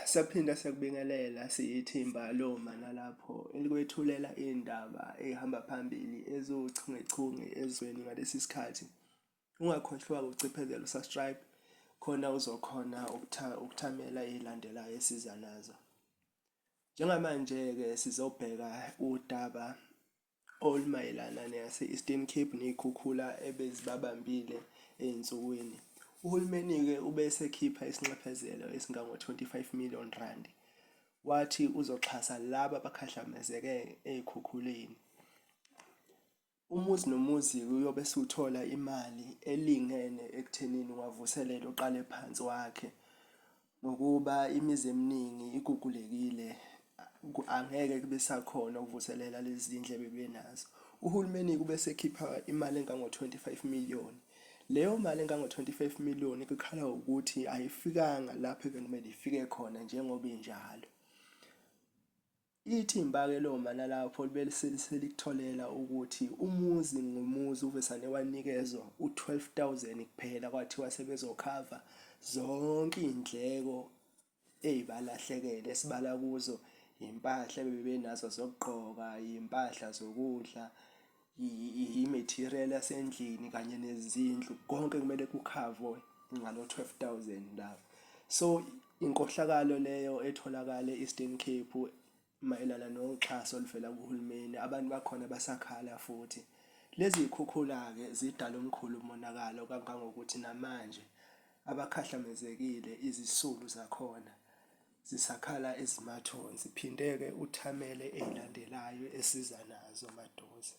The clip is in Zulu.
Siyaphinda siyakubingelela siyithimba lomana lapho elikwethulela iy'ndaba ey'hamba phambili eziwuchungechunge ezweni ngalesi sikhathi. Ungakhohlwa ukuciphezela u-subscribe khona uzokhona ukuthamela ey'landelayo esiza nazo. Njengamanje-ke sizobheka udaba olumayelana neyase-Eastern Cape ney'khukhula ebezibabambile ey'nsukwini. Uhulumeni-ke ube esekhipha isinxephezelo esingango-25 million rand, wathi uzoxhasa laba abakhahlamezeke ey'khukhuleni. Umuzi nomuzi uyobe esuthola imali elingene ekuthenini ungavuselela uqale phansi wakhe ngokuba imizi eminingi igugulekile angeke kube sakhona ukuvuselela lezi zindlu ebebenazo. Uhulumeni-ke ube esekhipha imali engango-25 million. Leyo mali engango-25 million kukhala ukuthi ayifikanga lapho ebekumele ifike khona njengoba injalo. Ithimba-ke lomana lapho libe selikutholela ukuthi umuzi ngomuzi uvesane wanikezwa u-12,000 kuphela kwathiwa sebezokhava zonke iy'ndleko ey'balahlekele esibala kuzo impahla ebebenazo zokugqoka, iy'mpahla zokudla, i-material yasendlini kanye nezindlu konke kumele kukhavwe ngalo 12000 lapho. So inkohlakalo leyo etholakala e-Eastern Cape mayelana noxhaso oluvela kuhulumeni abantu bakhona basakhala futhi. Lezi zikhukhula-ke zidala omkhulu umonakalo kangangokuthi namanje abakhahlamezekile izisulu zakhona zisakhala ezimathonsi. Phinde-ke uthamele ey'landelayo esiza nazo maduze.